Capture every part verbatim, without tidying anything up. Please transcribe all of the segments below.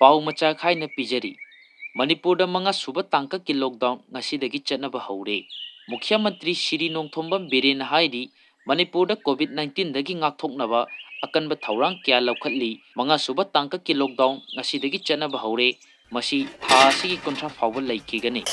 ꯄꯥꯎ ꯃꯆꯥꯛ ꯍꯥꯏꯅ ꯄꯤꯖꯔꯤ꯫ ꯃꯅꯤꯄꯨꯔꯗ ꯃꯉꯥ ꯁꯨꯕ ꯇꯥꯡꯀꯛꯀꯤ lockdown ꯉꯁꯤꯗꯒꯤ ꯆꯠꯅꯕ ꯍꯧꯔꯦ꯫ ꯃꯨꯈ꯭ꯌ ꯃꯟꯇ꯭ꯔꯤ ꯁꯤꯔꯤ ꯅꯣꯡꯊꯣꯝꯕꯝ ꯕꯤꯔꯦꯟꯅ ꯍꯥꯏꯔꯤ, ꯃꯅꯤꯄꯨꯔꯗ COVID nineteenꯗꯒꯤ ꯉꯥꯛꯊꯣꯛꯅꯕ ꯑꯀꯟꯕ ꯊꯧꯔꯥꯡ ꯀꯌꯥ ꯂꯧꯈꯠꯂꯤ꯫ ꯃꯉꯥ ꯁꯨꯕ ꯇꯥꯡꯀꯛꯀꯤ lockdown ꯉꯁꯤꯗꯒꯤ ꯆꯠꯅꯕ ꯍꯧꯔꯦ꯫ ꯃꯁꯤ ꯊꯥ ꯑꯁꯤꯒꯤ ꯀꯨꯟꯊ꯭ꯔꯥ ꯐꯥꯎꯕ ꯂꯩꯈꯤꯒꯅꯤ꯫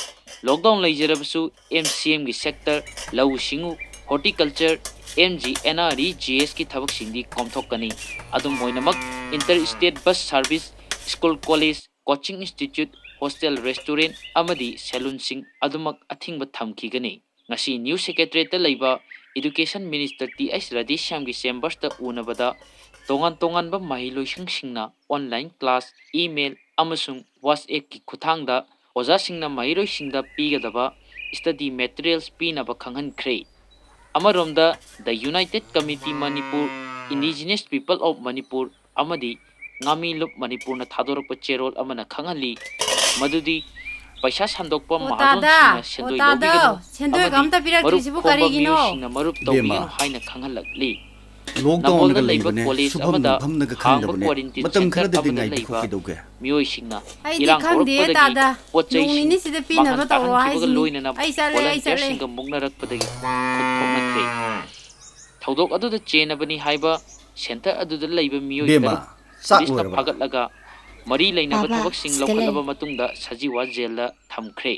Lockdown ꯂꯩꯖꯔꯕꯁꯨ MCMꯒꯤ sector, ꯂꯧꯎ ꯁꯤꯡꯎ, horticulture, MGNREGSꯀꯤ ꯊꯕꯛꯁꯤꯡꯗꯤ ꯀꯣꯝꯊꯣꯛꯀꯅꯤ꯫ ꯑꯗꯨꯝ ꯑꯣꯏꯅꯃꯛ, inter state bus service, school, college, coaching institute, hostel, restaurant ꯑꯃꯗꯤ salonꯁꯤꯡ ꯑꯗꯨꯃꯛ ꯑꯊꯤꯡꯕ ꯊꯝꯈꯤꯒꯅꯤ꯫ ꯉꯁꯤ New Secretariatꯇ ꯂꯩꯕ Education Minister Th ꯔꯥꯙꯦꯁ꯭ꯌꯥꯝꯒꯤ chambersꯇ ꯎꯅꯕꯗ, ꯇꯣꯉꯥꯟ ꯇꯣꯉꯥꯟꯕ ꯃꯍꯩꯂꯣꯏꯁꯪꯁꯤꯡꯅ online class, email ꯑꯃꯁꯨꯡ WhatsAppꯀꯤ ꯈꯨꯠꯊꯥꯡꯗ ꯑꯣꯖꯥꯁꯤꯡꯅ ꯃꯍꯩꯔꯣꯏꯁꯤꯡꯗ ꯄꯤꯒꯗꯕ study materials ꯄꯤꯅꯕ ꯈꯪꯍꯟꯈ꯭ꯔꯦ꯫ ꯑꯃꯔꯣꯝꯗ, The United Committee Manipur, Indigenous People of Manipur ꯑꯃꯗꯤ ꯉꯥꯃꯤꯂꯨꯞ ꯃꯅꯤꯄꯨꯔꯅ ꯊꯥꯗꯣꯔꯛꯄ ꯆꯦꯔꯣꯜ ꯑꯃꯅ ꯈꯪꯍꯜꯂꯤ ꯃꯗꯨꯗꯤ ꯄꯩꯁꯥ ꯁꯟꯗꯣꯛꯄ ꯑꯣ, ꯃꯍꯥꯖꯣꯟꯁꯤꯡꯅ ꯇꯥꯗ꯫ ꯁꯦꯟꯗꯣꯏ ꯑꯣ, ꯇꯥꯗ꯫ ꯂꯧꯕꯤꯒꯅꯨ ꯁꯦꯟꯗꯣꯏꯒ ꯑꯃꯗꯤ ꯑꯝꯇ ꯄꯤꯔꯛꯇ꯭ꯔꯤꯁꯤꯕꯨ ꯃꯔꯨꯞ ꯈꯣꯝꯕ ꯀꯔꯤꯒꯤꯅꯣ? ꯃꯤꯑꯣꯏꯁꯤꯡꯅ ꯃꯔꯨꯞ ꯏꯕꯦꯝꯃ, ꯇꯧꯕꯤꯒꯅꯨ ꯍꯥꯏꯅ ꯈꯪꯍꯜꯂꯛꯂꯤ꯫ Lockdownꯒ ꯅꯝꯕꯣꯜꯗ ꯂꯩꯕ ꯂꯩꯕꯅꯦ, college ꯁꯨꯐꯝ ꯑꯃꯗ ꯅꯣꯝꯐꯝꯅꯒ ꯍꯥꯡꯕ ꯈꯪꯗꯕꯅꯦ꯫ Quarantine ꯃꯇꯝ centre ꯈꯔꯗꯤꯗꯤ ꯑꯃꯗ ꯉꯥꯏꯈꯤꯀꯣ, ꯂꯩꯕ ꯀꯩꯗꯧꯒꯦ? ꯃꯤꯑꯣꯏꯁꯤꯡꯅ ꯑꯩꯗꯤ ꯏꯔꯥꯡ ꯈꯪꯗꯦ, ꯍꯧꯔꯛꯄꯗꯒꯤ ꯇꯥꯗ꯫ ꯄꯣꯠ ꯅꯣꯡ ꯆꯩꯁꯤꯡ ꯅꯤꯅꯤꯁꯤꯗ ꯄꯤꯅꯕ ꯃꯥꯡꯍꯟ ꯇꯧꯔꯣ ꯇꯥꯛꯍꯟꯈꯤꯕꯒ ꯍꯥꯏꯁꯤꯅꯤ꯫ ꯂꯣꯏꯅꯅ ꯑꯩ ꯆꯠꯂꯦ, ꯑꯩ ꯆꯠꯂꯦ꯫ Volunteerꯁꯤꯡꯒ ꯃꯨꯛꯅꯔꯛꯄꯗꯒꯤ ꯈꯨꯠ ꯊꯣꯛꯅꯈ꯭ꯔꯦ꯫ ꯊꯧꯗꯣꯛ ꯑꯗꯨꯗ ꯆꯦꯟꯅꯕꯅꯤ ꯍꯥꯏꯕ centre ꯑꯗꯨꯗ ꯂꯩꯕ ꯃꯤꯑꯣꯏ ꯕꯦꯝꯃ, ꯇꯔꯨꯛ ꯆꯥꯛ ꯄꯨꯂꯤꯁꯅ ꯂꯣꯏꯔꯕ? ꯐꯥꯒꯠꯂꯒ ꯃꯔꯤ ꯂꯩꯅꯕ ꯕꯥꯕꯥ, ꯊꯕꯛꯁꯤꯡ ꯁꯤꯗ ꯂꯩ꯫ ꯂꯧꯈꯠꯂꯕ ꯃꯇꯨꯡꯗ ꯁꯖꯤꯋꯥ ꯖꯦꯜꯗ ꯊꯝꯈ꯭ꯔꯦ꯫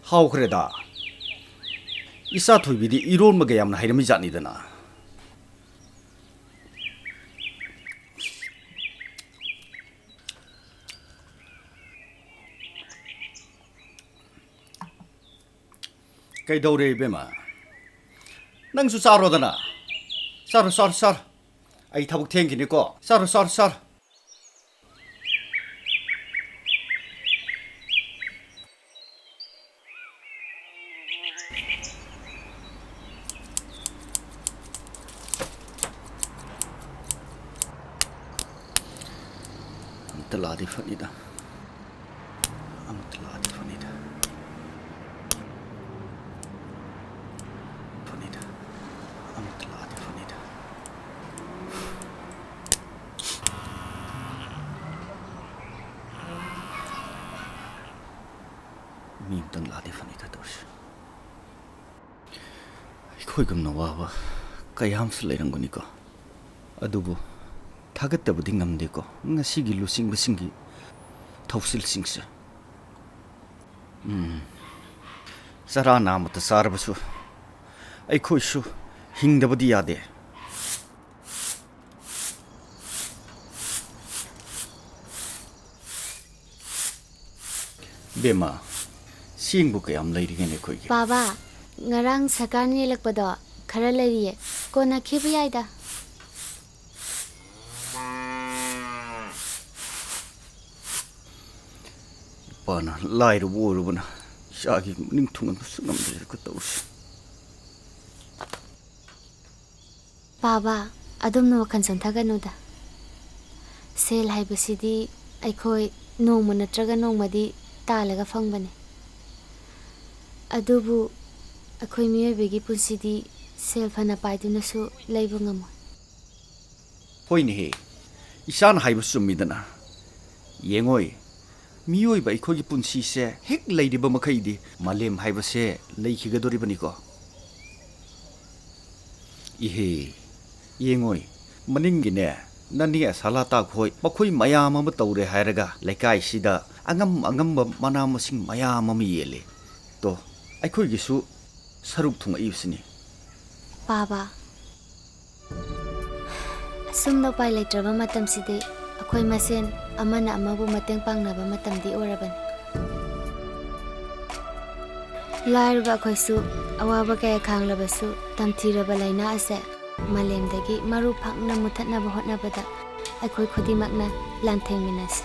ꯍꯥꯎꯈ꯭ꯔꯦꯗ꯫ ꯏꯆꯥ ꯊꯣꯏꯕꯤꯗꯤ ꯏꯔꯣꯟꯕꯒ ꯌꯥꯝꯅ ꯍꯩꯔꯝꯃꯤ ꯖꯥꯠꯅꯤꯗꯅ꯫ ꯀꯩꯗꯧꯔꯦ ꯏꯕꯦꯝꯃ? ꯅꯪꯁꯨ ꯆꯥꯔꯣꯗꯅ꯫ ꯆꯥꯔꯣ, ꯆꯥꯔꯣ, ꯆꯥꯔꯣ꯫ ꯑꯩ ꯊꯕꯛ ꯊꯦꯡꯈꯤꯅꯤꯀꯣ꯫ ꯆꯥꯔꯣ, ꯆꯥꯔꯣ, ꯆꯥꯔꯣ꯫ ꯇ ꯂꯥꯛꯑꯗꯤ ꯐꯅꯤꯗ꯫ ꯑꯃꯠꯇ ꯂꯥꯛꯑꯗꯤ ꯐꯅꯤꯗ꯫ ꯐꯅꯤꯗ꯫ ꯑꯃꯠꯇ ꯂꯥꯛꯑꯗꯤ ꯐꯅꯤꯗ꯫ ꯃꯤ ꯑꯝꯇꯪ ꯂꯥꯛꯑꯗꯤ ꯐꯅꯤꯗ ꯇꯧꯔꯤꯁꯦ꯫ ꯑꯩꯈꯣꯏꯒꯨꯝꯅ ꯋꯥꯕ ꯀꯌꯥ ꯑꯃꯁꯨ ꯂꯩꯔꯝꯒꯅꯤꯀꯣ꯫ ꯑꯗꯨꯕꯨ ꯊꯥꯒꯠꯇꯕꯗꯤ ꯉꯝꯗꯦꯀꯣ, ꯉꯁꯤꯒꯤ ꯂꯨꯆꯤꯡꯕꯁꯤꯡꯒꯤ ꯊꯧꯁꯤꯜꯁꯤꯡꯁꯦ꯫ ꯎꯝ, ꯆꯔꯥ ꯅꯥꯝꯃꯇ ꯆꯥꯔꯕꯁꯨ ꯑꯩꯈꯣꯏꯁꯨ ꯍꯤꯡꯗꯕꯗꯤ ꯌꯥꯗꯦ꯫ ꯕꯦꯝꯃ, ꯆꯦꯡꯕꯨ ꯀꯌꯥꯝ ꯂꯩꯔꯤꯒꯦꯅꯦ ꯑꯩꯈꯣꯏꯒꯤ? ꯕꯥꯕꯥ, ꯉꯔꯥꯡ ꯁꯔꯀꯥꯔꯅ ꯌꯦꯜꯂꯛꯄꯗꯣ ꯈꯔ ꯂꯩꯔꯤꯌꯦ, ꯀꯣꯟꯅ ꯈꯤꯕ ꯌꯥꯏꯗ꯫ ꯏꯄꯥꯅ ꯂꯥꯏꯔꯕ ꯑꯣꯏꯔꯨꯕꯅ ꯏꯆꯥꯒꯤ ꯅꯤꯡ ꯊꯨꯡꯍꯟꯕꯁꯨ ꯉꯝꯗ꯭ꯔꯦꯗ ꯇꯧꯔꯤꯁꯦ꯫ ꯕꯥꯕꯥ, ꯑꯗꯨꯝꯅ ꯋꯥꯈꯜ ꯁꯣꯟꯊꯒꯅꯨꯗ꯫ ꯁꯦꯜ ꯍꯥꯏꯕꯁꯤꯗꯤ ꯑꯩꯈꯣꯏ ꯅꯣꯡꯃ ꯅꯠꯇ꯭ꯔꯒ ꯅꯣꯡꯃꯗꯤ ꯇꯥꯜꯂꯒ ꯐꯪꯕꯅꯤ꯫ ꯑꯗꯨꯕꯨ ꯑꯩꯈꯣꯏ ꯃꯤꯑꯣꯏꯕꯒꯤ ꯄꯨꯟꯁꯤꯗꯤ ꯁꯦꯜ ꯐꯅ ꯄꯥꯏꯗꯨꯅꯁꯨ ꯂꯩꯕ ꯉꯝꯃꯣꯏ꯫ ꯍꯣꯏꯅꯦꯍꯦ, ꯏꯆꯥꯅ ꯍꯥꯏꯕ ꯆꯨꯝꯃꯤꯗꯅ꯫ ꯌꯦꯡꯉꯣꯏ, ꯃꯤꯑꯣꯏꯕ ꯑꯩꯈꯣꯏꯒꯤ ꯄꯨꯟꯁꯤꯁꯦ ꯍꯦꯛ ꯂꯩꯔꯤꯕ ꯃꯈꯩꯗꯤ ꯃꯥꯂꯦꯝ ꯍꯥꯏꯕꯁꯦ ꯂꯩꯈꯤꯒꯗꯣꯔꯤꯕꯅꯤꯀꯣ꯫ ꯏꯍꯦ, ꯌꯦꯡꯉꯣꯏ, ꯃꯅꯤꯡꯒꯤꯅꯦ, ꯅꯅꯦ ꯑꯁꯥꯂꯥꯇꯥ ꯈꯣꯏ, ꯃꯈꯣꯏ ꯃꯌꯥꯝ ꯑꯃ ꯇꯧꯔꯦ ꯍꯥꯏꯔꯒ ꯂꯩꯀꯥꯏꯁꯤꯗ ꯑꯉꯝ ꯑꯉꯝꯕ ꯃꯅꯥ ꯃꯁꯤꯡ ꯃꯌꯥꯝ ꯑꯃ ꯌꯦꯜꯂꯦ꯫ ꯇꯣ, ꯑꯩꯈꯣꯏꯒꯤꯁꯨ ꯁꯔꯨꯛ ꯊꯨꯡꯉꯛꯏꯕꯁꯤꯅꯤ꯫ ꯕꯥꯕꯥ, ꯑꯁꯨꯝꯅ ꯎꯄꯥꯏ ꯂꯩꯇ꯭ꯔꯕ ꯃꯇꯝꯁꯤꯗꯤ ꯑꯩꯈꯣꯏ ꯃꯁꯦꯟ ꯑꯃꯅ ꯑꯃꯕꯨ ꯃꯇꯦꯡ ꯄꯥꯡꯅꯕ ꯃꯇꯝꯗꯤ ꯑꯣꯏꯔꯕꯅꯤ꯫ ꯂꯥꯏꯔꯕ ꯑꯩꯈꯣꯏꯁꯨ ꯑꯋꯥꯕ ꯀꯌꯥ ꯈꯥꯡꯂꯕꯁꯨ, ꯇꯝꯊꯤꯔꯕ ꯂꯥꯏꯅꯥ ꯑꯁꯦ ꯃꯥꯂꯦꯝꯗꯒꯤ ꯃꯔꯨ ꯐꯪꯅ ꯃꯨꯊꯠꯅꯕ ꯍꯣꯠꯅꯕꯗ ꯑꯩꯈꯣꯏ ꯈꯨꯗꯤꯡꯃꯛꯅ ꯂꯥꯟꯊꯦꯡꯃꯤꯟꯅꯁꯤ꯫